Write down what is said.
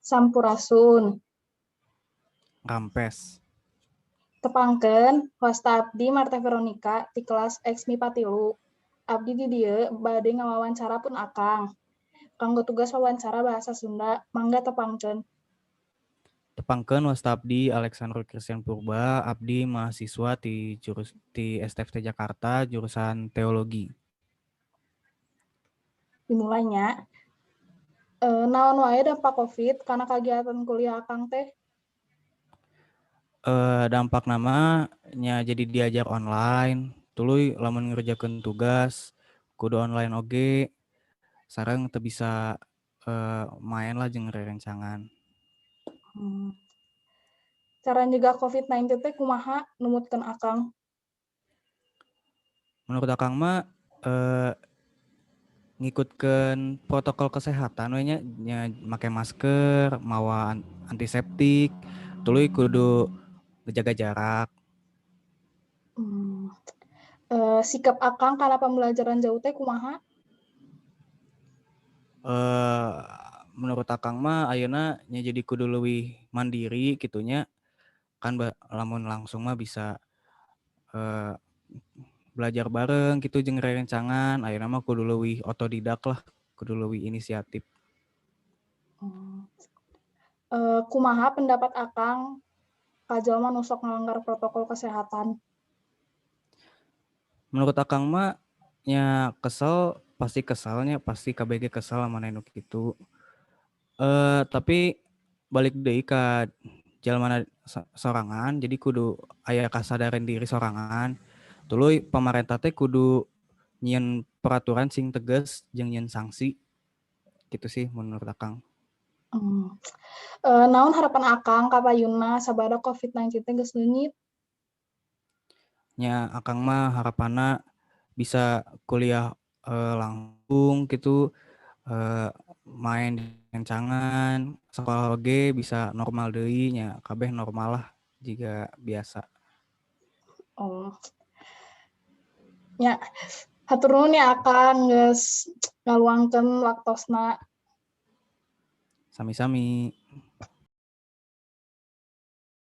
Sampurasun. Rampes. Tepangkeun, wasta abdi Marta Veronica ti kelas X MIPA 3. Abdi di dieu bade ngawawancara pun Akang. Kanggo tugas wawancara bahasa Sunda, mangga tepangkeun. Tepangkeun, wasta abdi Alexandro Christian Purba, abdi mahasiswa ti STFT Jakarta, jurusan Teologi. Dimulai nya. Naon wae dampak Covid kana kagiatan kuliah Akang teh? Dampakna mah nya jadi diajar online, tuluy lamun ngerjakeun tugas kudu online oge, sareng teu bisa maen lah jeung rerencangan. Cara nyegah Covid-19 teh kumaha numutkeun Akang? Menurut Akang mah ngikutkeun protokol kesehatan we nya, nya make masker, mawa antiseptik, tuluy kudu ngejaga jarak. Sikap Akang kana pembelajaran jauh teh kumaha? Menurut Akang mah ayeuna nya jadi kudu leuwih mandiri kitu nya, kan lamun langsung mah bisa belajar bareng kitu jeung rerencangan, ayeuna mah kudu leuwih otodidak lah, kudu leuwih inisiatif. Kumaha pendapat Akang ka jalma nu sok ngalanggar protokol kesehatan? Menurut Akang mah nya kesel, pasti kesel nya, pasti kabeh ge kesel lamun aya nu kitu. Tapi balik deui ka jalmana sorangan, jadi kudu aya kasadaran diri sorangan. Tuluy pamarentah teh kudu nyieun peraturan sing tegas jeung nyieun sanksi. Gitu sih menurut Akang. Naon harapan Akang ka payunna sabada Covid-19 teh geus leungit? Nya Akang mah harapanna bisa kuliah langsung gitu, maen rencangan, sakola oge bisa normal deui nya, kabeh normal lah jiga biasa. Oh. Nya, hatur nuhun ya Akang geus ngaluangkeun waktosna. Sami-sami.